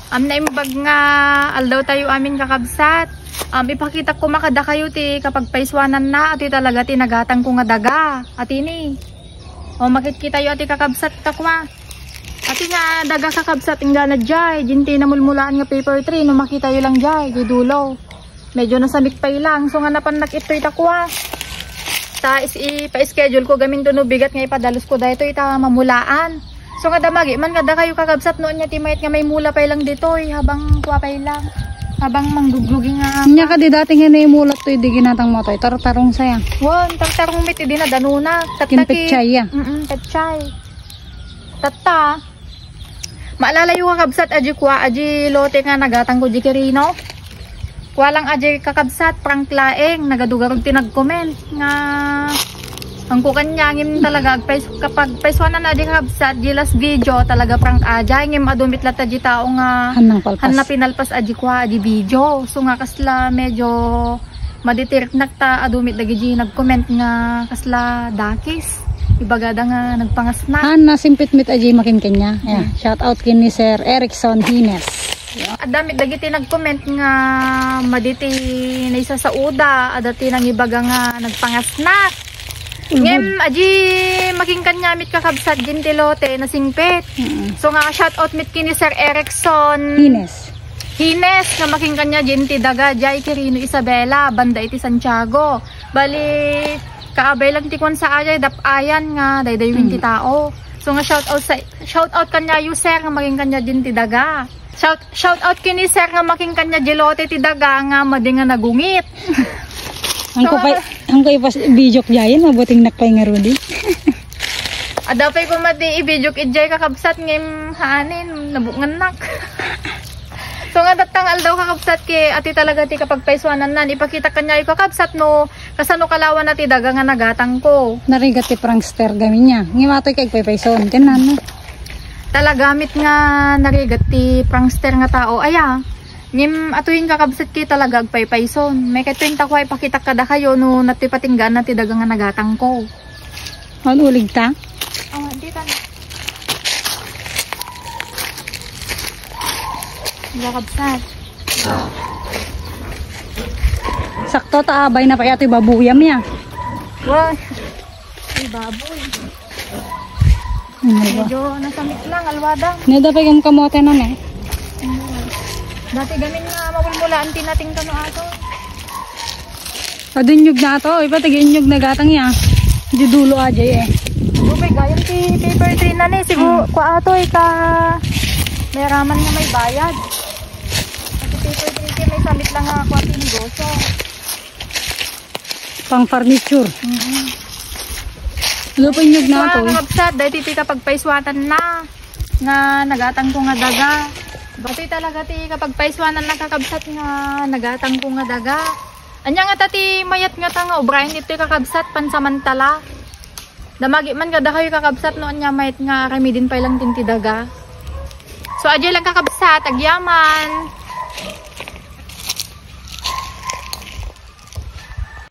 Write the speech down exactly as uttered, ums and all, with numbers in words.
Am, naimbag nga aldaw tayo amin, kakabsat. Am, ipakitak koma kadakayo ti kapagpaysuananna, atoy talaga ti nagatangko nga daga. Atini. O, makitkitayo atoy, kakabsat, ta kua. Atoy nga daga, kakabsat, inggana jay. Diay ti namulmulaan nga pepper tree, no makitayo lang jay, diay dulo. Medyo nasamit pay lang. So nga napannak itoy ta kua. Ta is, ipa-schedule ko gamin to no bigat nga ipadalos ko daytoy ta mamulaan. So nga damagi man nga dakayo, kakabsat, no anya ti mayat nga maimula pay lang ditoy habang kua pay lang. Habang mangguglugi nga. Nya kadi dati nga naimulat toy di ginatang mo toy. Tartarong saya. Wan, tartarong met idi nadanona. Tatta ki- Kin petchay, ya. Mm-mm, petchay. Tatta. Maalalayo, kakabsat, a diay kua, a diay lote nga nagatangko diay Quirino. Kua lang a diay, kakabsat, prank laeng, nagadugarod ti nag-comment nga angko kaniak ngem talaga agpais-, kapag paisuanan a diay, kakabsat, diay last video talaga prank a diay ngem adu met latta diay tao nga Hannang palpas. Hanna pinalpas a diay kua, a diay video. So nga kasla medyo maditiriknak ta adu met dagiti nag-comment nga kasla dakes. Ibagada nga nagpangasnak. Ah, nasimpit met a diay makin kaniak. Yeah, shout out ken ni Sir Erickson Hines. Adda met dagiti nag-comment nga madi ti naisasaoda, adda ti nangibaga nga nagpangasnak. Ngem a diay makin kaniak met, kakabsat, diay ti lote, nasingpit. Mm. So nga shout out met ken ni Sir Erickson Hines. Hines nga makin kaniak diay ti daga, diay Quirino, Isabela, banda iti Santiago. Bali, kaabay lang ti kuan sa a diay, dap-ayan nga daydaywin ti tao. So nga shout out sa, shout out kaniayo, sir, nga makin kaniak diay ti daga. Shout, shout out ken ni sir nga makin kaniak diay lote ti daga nga madi nga nagungit. Angko pay, angko ipas-, videok diay, mabutingnak pay ngarud. Adda pay koma ti i-videok idiay, kakabsat, ngem haanen, nabukngannak. So nga datang aldaw, kakabsat, ket atoy talaga ti kapagpaysuananna. Ipakitak kaniayo, kakabsat, no kasano kalawana ti daga nga nagatangko. Narigat ti prankster gamin nia. Ngem atoy ket agpaypayson. Ken nano? Talaga met nga narigat ti prankster nga tao. Aya. Ngem atoyen, kakabsat, ket talaga agpaypayson. Maikadtoyen ta kua ipakitak kadakayo no nattoy patinggaanna ti daga nga nagatangko. Awan ulig ta? Awan, di ta. Kakabsat. Sakto ta, abay na pay atoy babuyam ya. Wa. Ay, baboy. Ano ba? Medyo nasamit lang, alwada. Nada pay gam kamote na, eh. Dati gamin nga mamulmulaan ti nating kano ato. Adu inyog na to, iba taga inyog na gatang ya. Di dulo a diay, eh. Adu pay gayam ti pepper tree na ni, sigu-, kua ato, ika, may raman nga may bayad. Ti pepper tree ti may samit lang nga kua ti negosyo. Pang furniture. Mm-mm. Adu pay inyog na to, eh. Mga kabsat, dahil ti kapagpaysuananna nga nagatangko nga daga. Dati talaga ti kapagpaysuananna, kakabsat, nga nagatangko nga daga. Ania ngata ti mayat ngata nga ubrayen ditoy, kakabsat, pansamantala? Damagi man kadakayo, kakabsat, no ania mayat nga aramiden pay lang ti daga. So, adiay lang, kakabsat, agyaman.